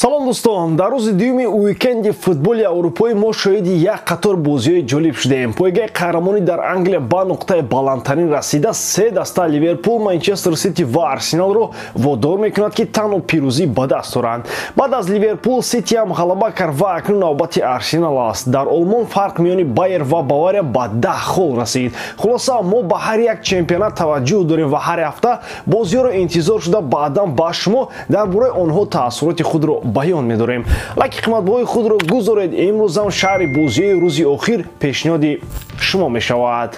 Салом дӯстон, дар рӯзи дуюми уикенди футболи аврупоӣ мо шоҳиди як қатор бозиҳои ҷолиб шудаем. Пойгаи қаҳрамонӣ дар Англия ба нуқтаи баландтарин расида, се даста Ливерпул, Манчестер Сити ва Арсеналро водор мекунад, ки танҳо пирӯзӣ ба даст оранд. Баъд аз Ливерпул Сити ҳам ғалаба кард ва акнун навбати Арсенал аст. Дар Олмон фарқ миёни Байер ва Бавария ба 10 хол расид. Хулоса, мо ба ҳар як чемпионат таваҷҷӯҳ дорем ва ҳар ҳафта бозиҳоро интизор шуда баъдан ба шумо дар бораи онҳо таассуроти худро баён медорем. Лайки қиматбаҳои худро гузоред. Имрӯзам шаҳри бозиҳои рӯзи охир пешниҳоди шумо мешавад.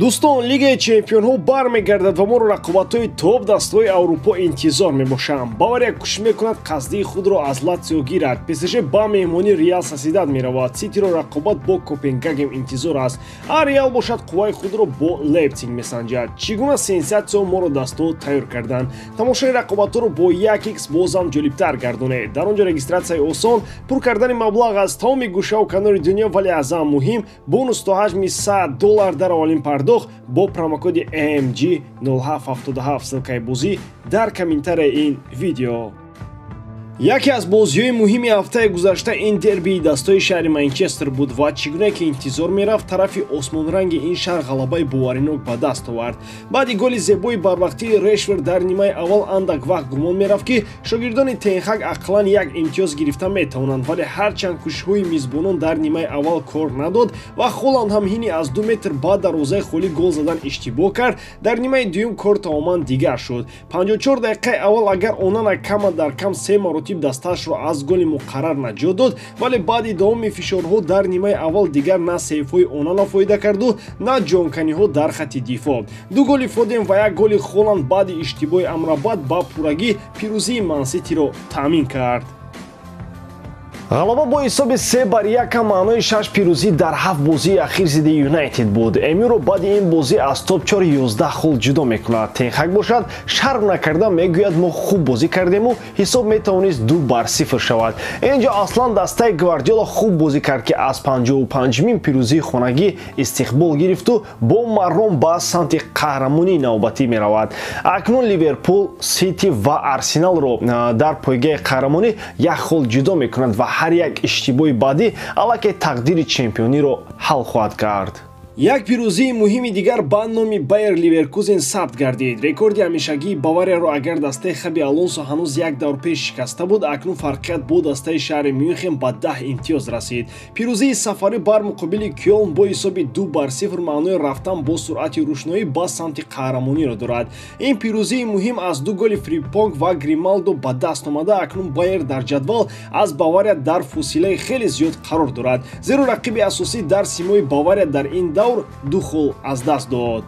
Дӯстон, Лигаи чемпионҳо бармегардад ва моро рақобатҳои топ дастаҳои Аврупо интизор мебошанд. Бавария кӯшиш мекунад қасдии худро аз Латсио гирад. ПСЖ ба меҳмонии Реал Сосьедад меравад. Ситиро рақобат бо Копенгаген интизор аст. А Реал бошад қувваи худро бо Лейпсиг месанҷад. Чӣ гуна сенсатсияҳо моро дастаҳо тайёр карданд? Тамошои рақобатҳоро бо 1x бозам ҷолибтар гардонед. Дар он ҷо регистратсияи осон, пур кардани маблағ аз тамоми гӯшаву канори дунё, вале аз ҳама муҳим бонус то ҳаҷми $100 дар аввалин пардохт бо промокоди AMG0777. Ссылкаи бозӣ дар комментарияи ин видео. Яке аз бозиҳои муҳими ҳафтаи гузашта ин дербии дастаи шаҳри Манчестер буд ва чӣ гуна ки интизор мерафт, тарафи осмонранги ин шаҳр ғалабаи боваринок ба даст овард. Баъди голи зебои барвақтии Решфорд дар нимаи аввал андак вақт гумон мерафт, ки шогирдони Тенхак ақаллан як имтиёз гирифта метавонанд, вале ҳарчанд кӯшишҳои мизбонон дар нимаи аввал кор надод ва Холанд ҳам ҳини аз 2 метр ба дарвозаи холӣ гол задан иштибоҳ кард, дар нимаи дуюм кор тамоман дигар шуд. 54 дақиқаи аввал агар Онана кама дар кам 3 маротиб дастаашро аз голи муқаррар наҷот дод, вале баъди давоми фишорҳо дар нимаи аввал дигар на сейфҳои Онана фоида карду, на ҷонканиҳо дар хати дифоъ. 2 голи Фоден ва 1 голи Холанд баъди иштибоҳи Амрабат ба пуррагӣ пирӯзии Манситиро таъмин кард. Ғалаба бо ҳисоби 3-1 маънои 6 пирӯзӣ дар 7 бозии ахир зидди Юнайтед буд. Эмюро баъди ин бозӣ аз топ-4 11 хол ҷудо мекунад. Тенхак бошад шарм накарда мегӯяд, мо хуб бозӣ кардему ҳисоб метавонист 2-0 шавад. Инҷо аслан дастаи Гвардиола хуб бозӣ кард, ки аз 55-мин пирӯзии хонагӣ истиқбол гирифту бо марром ба самти қаҳрамонии навбатӣ меравад. Акнун Ливерпул, Сити ва Арсеналро дар пойгаи қаҳрамонӣ як хол ҷудо мекунад ва ҳар як иштибоҳи баъдӣ аллакай тақдири чемпиониро ҳал хоҳад кард. Як пирӯзии муҳими дигар ба номи Байер Ливеркузен сабт гардид. Рекорди ҳамешагии Баварияро агар дастаи Хаби Алонсо ҳанӯз як давр пеш шикаста буд, акнун фарқият бо дастаи шаҳри Мюнхен ба 10 имтиёз расид. Пирӯзии сафарӣ бар муқобили Кёлн бо ҳисоби 2-0 маънои рафтан бо суръати рӯшноӣ ба самти қаҳрамониро дорад. Ин пирӯзии муҳим аз 2 голи Фрипонг ва Грималдо ба даст омада, акнун Байер дар ҷадвал аз Бавария дар фосилаи хеле зиёд қарор дорад, зеро рақиби асосӣ дар симои Бавария дар ин давр 2 хол аз даст дод.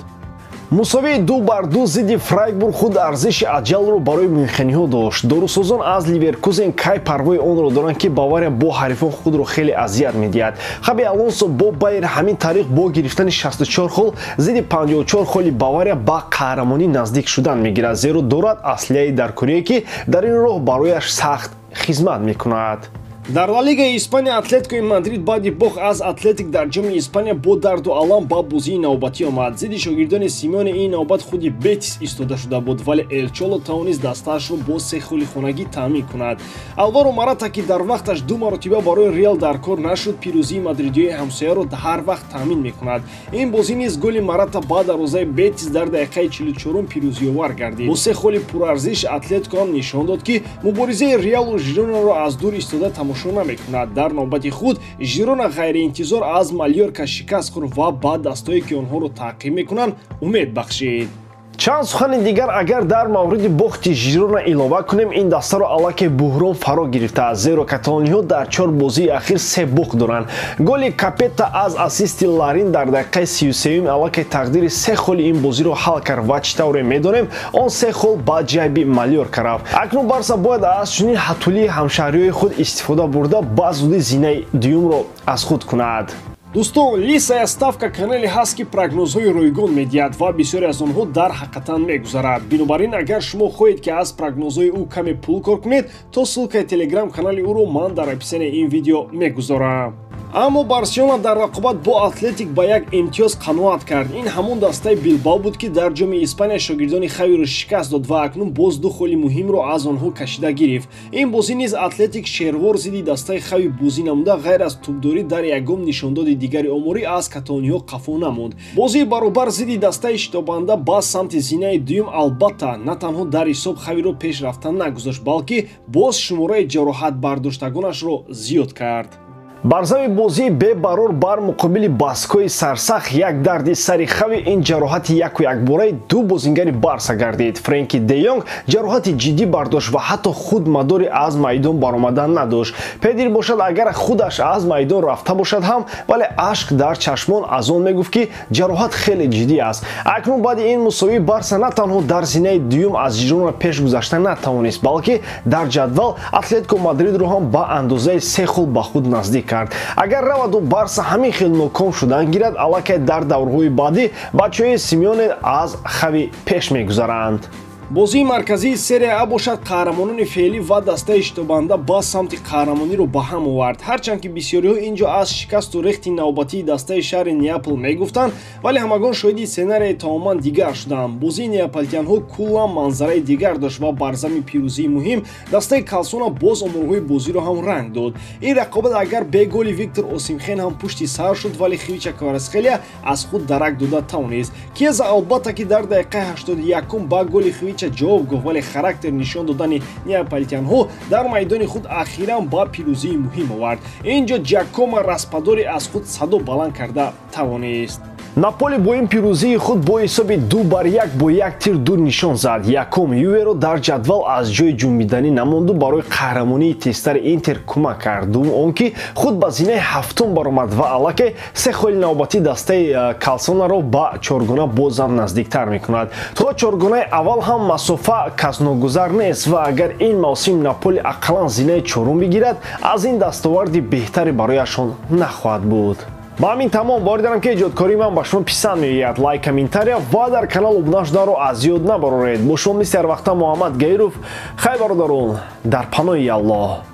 Мусовии 2-2 зидди Фрайбург худ арзиши аҷалро барои мюнхениҳо дошт. Дорусозон аз Ливеркузен кай парвои онро доранд, ки Бавария бо ҳарифон худро хеле азият медиҳад. Хаби Алонсо бо Байер ҳамин тариқ бо гирифтани 64 хол зидди 54 холи Бавария ба қаҳрамонӣ наздик шудан мегирад, зеро дорад аслияи даркорие, ки дар ин роҳ барояш сахт хизмат мекунад. Дар Ла Лигаи Испания Атлетикои Мадрид баъди бохт аз Атлетик дар ҷоми Испания бо дарду алам ба бозии навбатӣ омад. Зидди шогирдони Симеоне ин навбат худи Бетис истода шуда буд, вале Эл Чоло тавонист дастаашро бо 3 холи хонагӣ таъмин кунад. Алваро Марата, ки дар вақташ 2 маротиба барои Реал дар кор нашуд, пирӯзии мадридиёи ҳамсояро ҳар вақт таъмин мекунад. Ин бозӣ низ голи Марата ба дарвозаи Бетис дар дақиқаи 44 пирӯзиовар гардид. Бо 3 холи пурарзиш Атлетико ҳам нишон дод, ки муборизаи Реалу Жиронаро аз дур истода тамошо намекунад. Дар навбати худ Жирона ғайриинтизор аз Малёрка шикаст хӯрд ва ба дастое ки онҳоро таъқиб мекунанд умед бахшид. Чанд сухани дигар агар дар мавриди бохти Жирона илова кунем, ин дастаро аллакай буҳрон фаро гирифтааст, зеро каталониҳо дар 4 бозии ахир 3 бохт доранд. Голи Капета аз ассисти Ларин дар дақиқаи 33 аллакай тақдири 3 холи ин бозиро ҳал кард ва чӣ тавре медонем, он 3 хол ба ҷайби Малёрка рафт. Акнун Барса бояд аз чунин ҳатулии ҳамшаҳриҳои худ истифода бурда ба зудӣ зинаи дуюмро аз худ кунад. Дӯстон, Лисая ставка канале ҳаст, ки прогнозҳои ройгон медиҳад ва бисёре аз онҳо дар ҳақиқатан мегузарад. Бинобар ин, агар шумо хоҳед, ки аз прогнозҳои ӯ каме пул кор кунед, то ссылкаи телеграм канали ӯро ман дар описанияи ин видео мегузорам. Аммо Барселона дар рақобат бо Атлетик ба як имтиёз қаноат кард. Ин ҳамон дастаи Билбао буд, ки дар ҷоми Испания шогирдони Хавиро шикаст дод ва акнун боз ду холи муҳимро аз онҳо кашида гирифт. Ин бозӣ низ Атлетик шервор зидди дастаи Хави бозӣ намуда, ғайр аз тӯбдорӣ дар ягон нишондоди дигари оморӣ аз каталониҳо қафо намонд. Бозии баробар зидди дастаи шитобанда ба самти зинаи дуюм албатта на танҳо дар ҳисоб Хавиро пеш рафта нагузошт, балки боз шумораи ҷароҳат бардоштагонашро зиёд кард. Бар зами бозии бебарор бар муқобили баскои сарсахт як дарди сари Хави ин ҷароҳати яку якбораи ду бозингари Барса гардид. Френки де Йонг ҷароҳати ҷиддӣ бардошт ва ҳатто худ мадори аз майдон баромадан надошт. Педри бошад, агар худаш аз майдон рафта бошад ҳам, вале ашк дар чашмон аз он мегуфт, ки ҷароҳат хеле ҷиддӣ аст. Акнун баъди ин мусовӣ Барса на танҳо дар зинаи дуюм аз Жирона пеш гузашта натавонист, балки дар ҷадвал Атлетико Мадридро ҳам ба андозаи се хол ба худ наздик кард. Агар раваду Барса ҳамин хел ноком шудан гирад, аллакай дар даврҳои баъдӣ бачаҳои Симеоне аз Хави пеш мегузаранд. Бозии марказии Серия А бошад, қаҳрамонони феълӣ ва дастаи шитобанда ба самти қаҳрамониро ба ҳам овард. Ҳарчанд ки бисёриҳо ин ҷо аз шикасту рехти навбатии дастаи шаҳри Неапол мегуфтанд, вале ҳамагон шоҳиди сценарияи тамоман дигар шуданд. Бозии неаполитянҳо куллан манзараи дигар дошт ва бар зами пирӯзии муҳим дастаи Калсона боз оморҳои бозиро ҳам ранг дод. Ин рақобат агар бе голи Виктор Осимхен ҳам пушти сар шуд, вале Хвича Кварацхелия аз худ дарак дода тавонист. Киеза албатта ки дар дақиқаи 81 ба голи Хвича ҷавоб гуфт, вале характер нишон додани неаполитянҳо дар майдони худ ахиран ба пирӯзии муҳим овард. Ин ҷо Ҷакомо Распадори аз худ садо баланд карда тавонист. Наполи бо ин пирӯзии худ бо ҳисоби 2-1 бо як тир ду нишон зад. Якум, Юверо дар ҷадвал аз ҷои ҷунбиданӣ намонду барои қаҳрамонии тезтари Интер кӯмак кард. Дуввум он ки худ ба зинаи ҳафтум баромад ва аллакай се холи навбатии дастаи Калсонаро ба чоргона бозам наздиктар мекунад. То чоргонаи аввал ҳам масофа касногузар нест ва агар ин мавсим Наполи ақаллан зинаи чорум бигирад, аз ин дастоварди беҳтаре барояшон нахоҳад буд. Ба ҳамин тамом. Боварӣ дорам, ки эҷодкории ман ба шумо писанд меояд. Лайк, комментария ва дар канал обуна шуданро аз ёд набароред. Бо шумо мисли ҳар вақта Муҳаммад Гаиров. Хай, бародарон, дар паноҳи Аллоҳ.